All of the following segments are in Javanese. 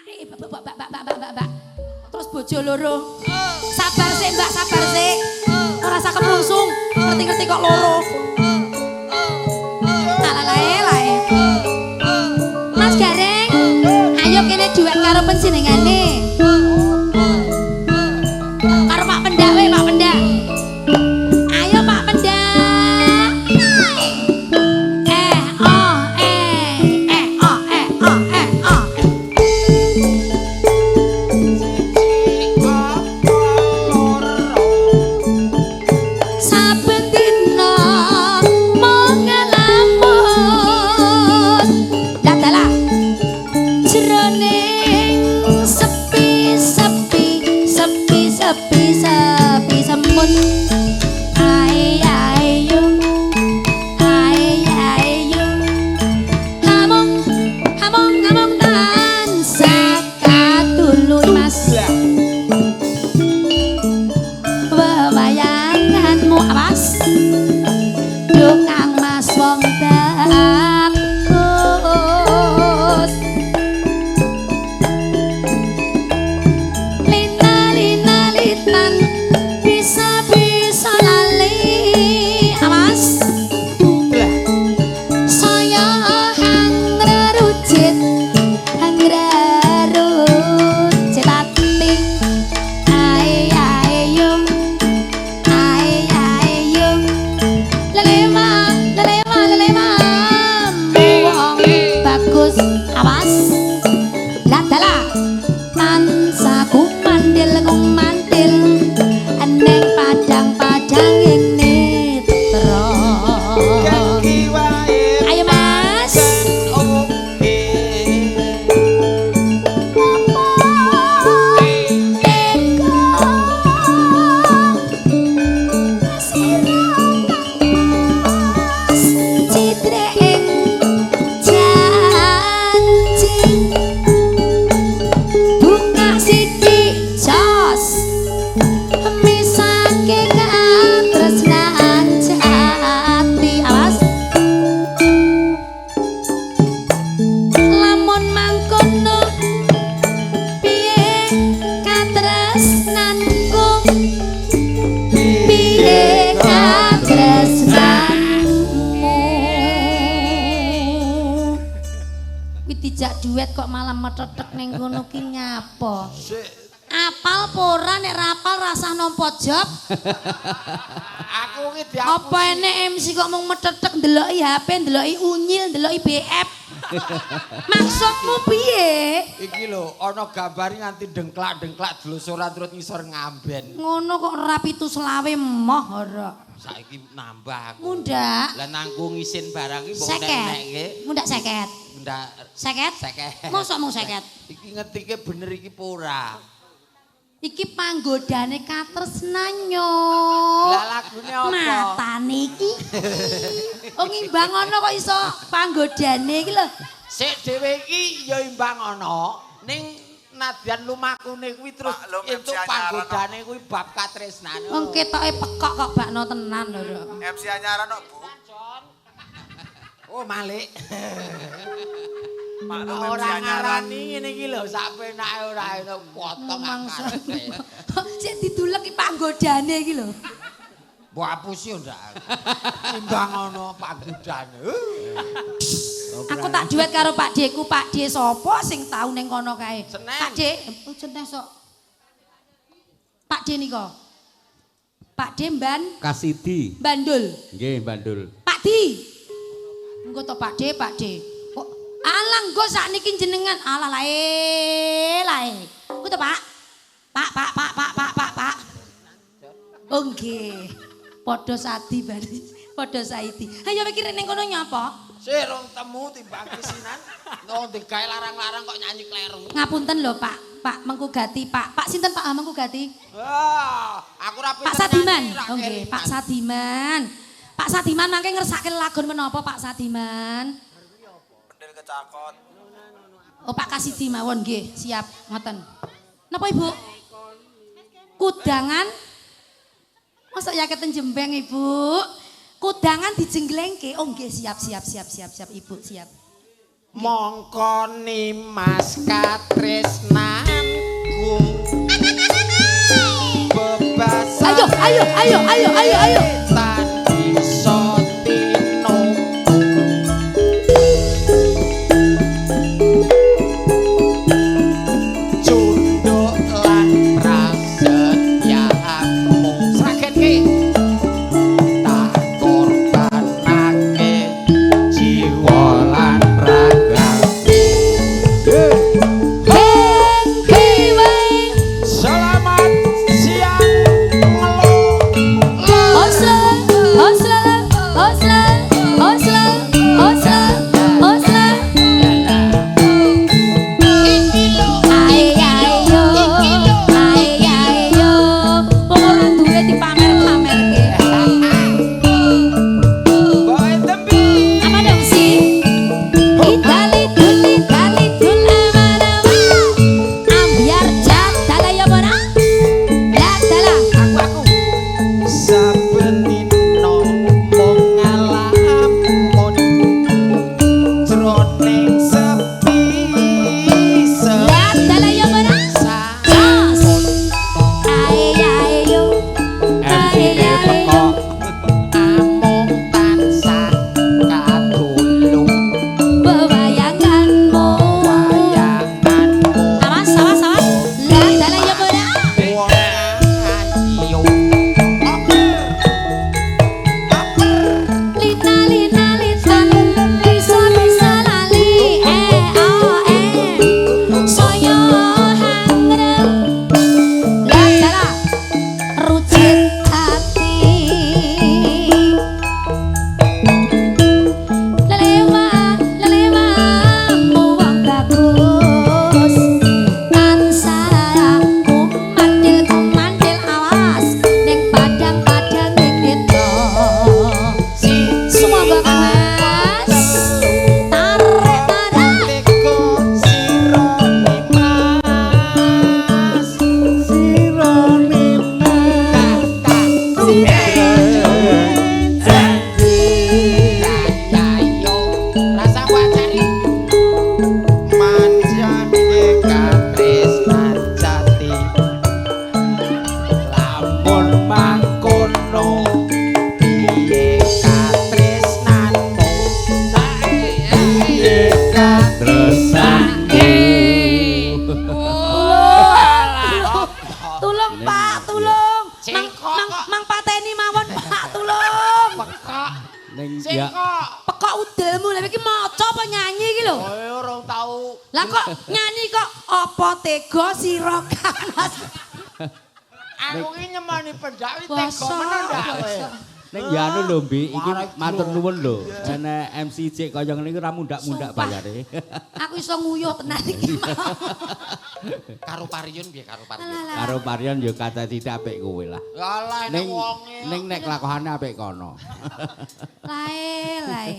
Adik, mbak, mbak, mbak, mbak, mbak, mbak. Terus bojo loro. Sabar sik, Mbak, sabar sik. Ora usah kemrungsung, ngerti-ngerti kok loro. Alah lae. Mas Gareng, ayo kene duet karo panjenengane. Karo Pak Pendak we, Pak Pendak. Ayo Pak Pendak. Eh, oh, eh, eh, oh, eh, oh, eh, oh. Saben dina mung ngelamun. Dalah. Jroning sepi sepi sepi sepi sepi semun. Ae ae yo. Ae ae yo. Hamong hamong hamong tansah katuluy Mas. Wewayanganmu awas. Duh Kang Mas wong bagus. Lina lina litan bisa bisa lali awas. Saya hangrerucit hangrerucit ati. Ae ae yo. Ae ae yo. Lelema lelema lelema wong bagus awas. Lah dalah tansah kumandil kumandil eneng padang-padang ing netra. Ayo Mas. Lamun mangkono piye katresnanku, piye katresnanmu. Kuwi dijak duet kok malah metetek ning kono ki nyapa? Apal apa ora? Nek ra apal rasah nampa job. Aku ki diapusi. Apa enek MC kok mung metetek ndeloki HP, ndeloki unyil, ndeloki BF. Maksudmu piye? Iki lho, ana gambare nganti dengklak-dengklak dlosoran turut ngisor ngamben. Ngono kok ora 70 moh ora. Saiki nambah aku. Mundak. Lah nangku ngisin barang iki mbok 50. nek-nekke. Mundak 50. Mundak 50? 50. Mosok mung 50. Iki ngetike bener iki apa ora? Iki panggodane katresnan yo. Lah lagune apa? Matane iki. Oh ngimbang ana kok iso panggodane iki lho. Sik dhewe iki ya imbang ana ning nadyan lumakune kuwi terus Maklum, MC entuk anyaran. Panggodane kuwi bab katresnan. Wong ketoke pekok kok bakno tenan lho. MC anyaran kok, Bu. Oh Malik. Maklum MC Ora anyaran. ngarani ngene iki lho sak penake ora enak potong Mangsa. akarepe. Sik didulek iki panggodane iki lho. Mbok apusi yo ndak. Imbang ana panggodane. Aku tak duet karo Pak Deku, Pak De sapa sing tau ning kono kae? Senen. Pak De, oh jeneng sok. Pak De nika. Pak De Mban Kasidi. Bandul. Nggih, Bandul. Pak Di. Engko to Pak De, Pak De. Kok alah engko sakniki jenengan alah lae lae. Engko to Pak. Pak, Pak, Pak, Pak, Pak, Pak, Pak. Oh nggih. Padha sadi bari. Padha saidi. Ayo iki ning kono nyapa? Sik rong temu timbang kisinan. Nang digawe larang-larang kok nyanyi kleru. Ngapunten lho Pak. Pak Mengkugati, Pak. Pak sinten Pak Mengkugati? Wah, aku ora Pak pinter Sadiman. nyanyi, ra Oh nggih, kelingan. Pak Sadiman. Pak Sadiman mangke ngersake lagon menapa Pak Sadiman? Pendil kecakot. Oh Pak Kasidi mawon nggih, siap ngoten. Napa Ibu? Kudangan. Masa ya keten jembeng Ibu? Kudangan dijengglengke. Oh nggih, siap siap siap siap siap Ibu, siap. Mongko nimas katresnanku. Bebasan. Ayo ayo ayo ayo ayo ayo. Tan iso tinuku. Cunduk lan prasetyamu. Sragen ki. Tak korbanake jiwa lan ragaku. Selamat siang ngelo. Osla, osla, osla, osla, osla, osla. Ae ae yo, ae ae yo. Wong ora duwe dipamer-pamerke. Bae tembi. Apa dong sih? Itali dul, Itali dul aman-aman. Ambiar jatala ya ora? Jatala. Aku aku. Saben dina mung ngalamun jroning sepi Jatala ya ora? Jos. Ae ae yo. Ae ae yo. Amung tansah kadulung Pewayanganmu. wayanganmu. Awas, awas, awas. Jatala ya ora? Wong ayu. Lita lita lita bisa bisa lali e o e soyo hangrem latara rucit hati lelewa lelewa wong bagus tansah kumandil kumandil awas ning padang-padang gitu. Sumangga Mas. Tarik tarik. Teko sira nimas. Sira nimas. Rasa wacari manjake katresnan jati lamun mangkono piye katresnanmu piye katresnanmu. Tulung Pak, tulung. Mang Cengkok mang kok. mang pateni mawon Pak, tulung. Pekok Ning ya cengkok. Pekok udelmu lha iki maca apa nyanyi iki lho? Kowe ora tau. Lah kok nyanyi kok apa tega sira Kang Mas? Aku ki nyemoni pendak iki tega Bosok, menen ndak kowe. bosok. Ning ya anu lho Mbi, iki Warai matur bro. nuwun lho. Enek MC cek kaya ngene iki ora mundak-mundak Sumpah. bayare. Aku iso nguyuh tenan iki mau. Karo Pariun piye karo Pariun? Alah, alah. Karo Parion ya kata sithik apik kowe lah. Alah enek Ning wonge. ning nek kelakuane apik kono. Lae, lae.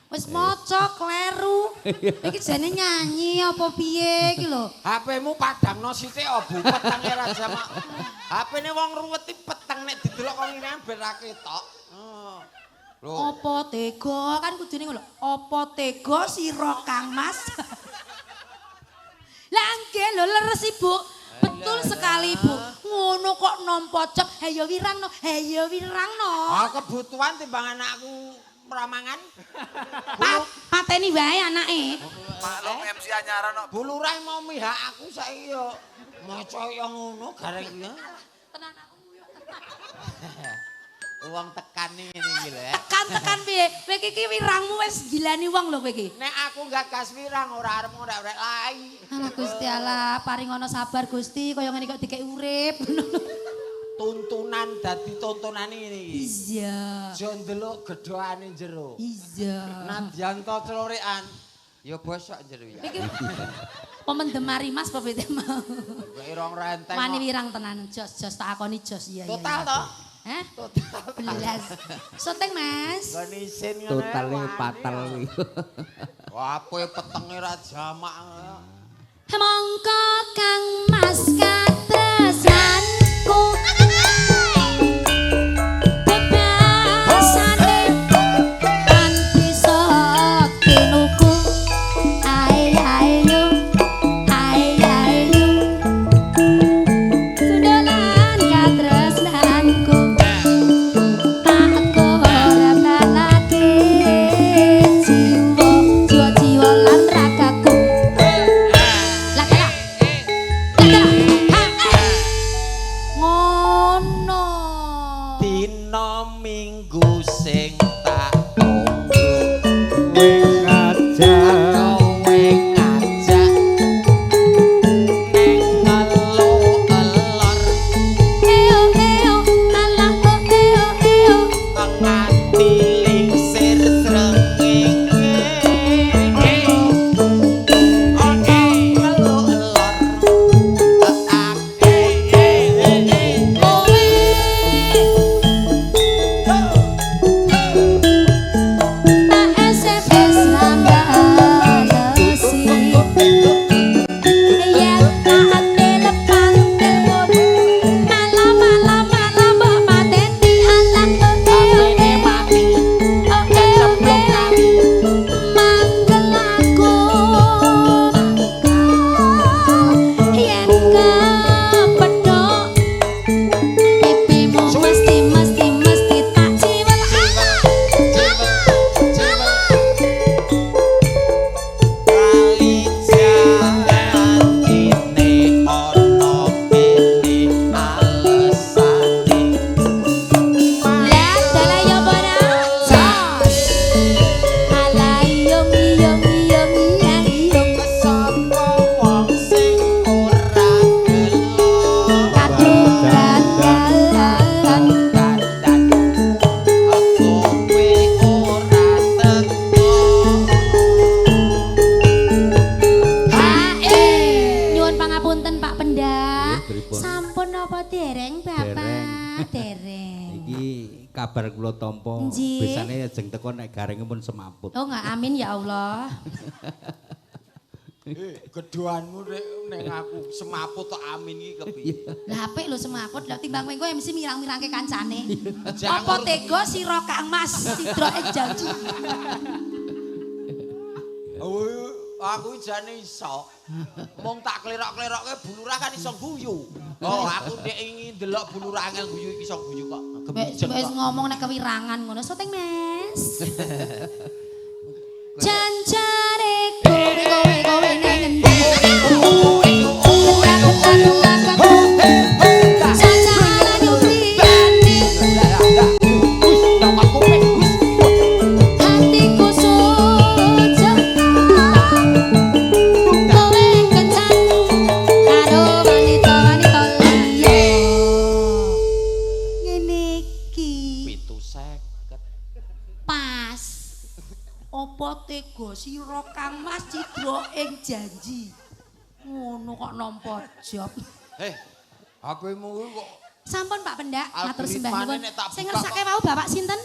Wis maca kleru. Iki jane nyanyi apa piye iki lho? HP-mu padangno sithik oh Bu, petenge ra jamak. HP-ne wong ruwet iki peteng nek didelok kok ngene ben ra ketok. Oh. Lho, Apa tega kan kudune ngono. Apa tega sira Kang Mas? Lah nggih lho leres Ibu. Betul sekali Ibu. Ngono kok nampa cep, heyo wirangno, heyo wirangno. ah kebutuhan timbang anakku ramangan. Pateni wae anake. Maklum MC anyaran kok, Bu Lurah mau mihak aku saiki yo maca yo ngono gareng ya. Tenan aku nguyuh tenan. Wong tekan ngene iki lho. Tekan-tekan piye? Kowe iki wirangmu wis gilani wong lho kowe iki. Nek aku gagas wirang ora arep ngorek-orek lai. Alah Gusti Allah, paring ana sabar Gusti, kaya ngene kok dikek urip. Tuntunan dadi tontonane ngene iki. Iya. Aja ndelok gedhoane jero. Iya. Nadyan to clorikan ya bosok jero ya. Iki pemendem Mas apa bete mau. Kayak rong renteng. Wani kok. wirang tenan, jos-jos tak akoni jos iya iya. Total iya. toh? Hah? Total. Belas. Syuting Mas. Nggone isin ngono. Totale wani. patel. Wah, ape petenge ra jamak. Mongko Kang Mas katresnanku. Bebasane tan bisa tinuku. Pripun? Sampun napa dereng Bapak? Dereng. Iki kabar kula tampa. Biasane ajeng teko nek garenge pun semaput. Oh enggak, amin ya Allah. Gedoanmu nek ning aku semaput tok amin iki kepiye? Lah apik lho semaput, lha timbang kowe engko MC mirang-mirangke kancane. Apa tega sira Kang Mas sidroke janji. Oh, aku jane iso. Mung tak klerok-klerokke Bu Lurah kan iso guyu. Oh, aku nek ingin ndelok Bu Lurah angel guyu iki iso guyu kok. Wis ngomong nek kewirangan ngono. Syuting, Mas. Janjane kowe kowe kowe nang endi? Hatiku sujud kowe kencan karo wanita-wanita liya. Ngene iki 750. pas. Apa tega sira Kang Mas cidra ing janji? Ngono kok nampa job. HP-mu kuwi kok Sampun Pak Pendak, matur sembah Algoritmane nuwun. nek tak Sing buka ngersake wau Bapak sinten?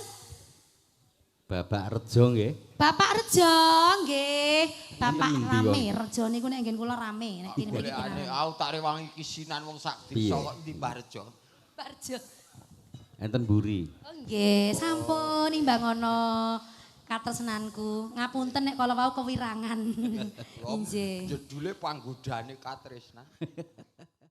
Bapak Rejo nggih. Bapak Rejo nggih. Bapak Endi rame, Rejo niku nek nggen kula rame nek tini mriki. golekane aku tak rewangi kisinan wong sak Piye? desa kok ndi Mbah Rejo. Pak Rejo. Enten mburi. Oh nggih, sampun imbangono katresnanku. Ngapunten nek kala wau kewirangan. Injih. Jedule panggodane katresnan.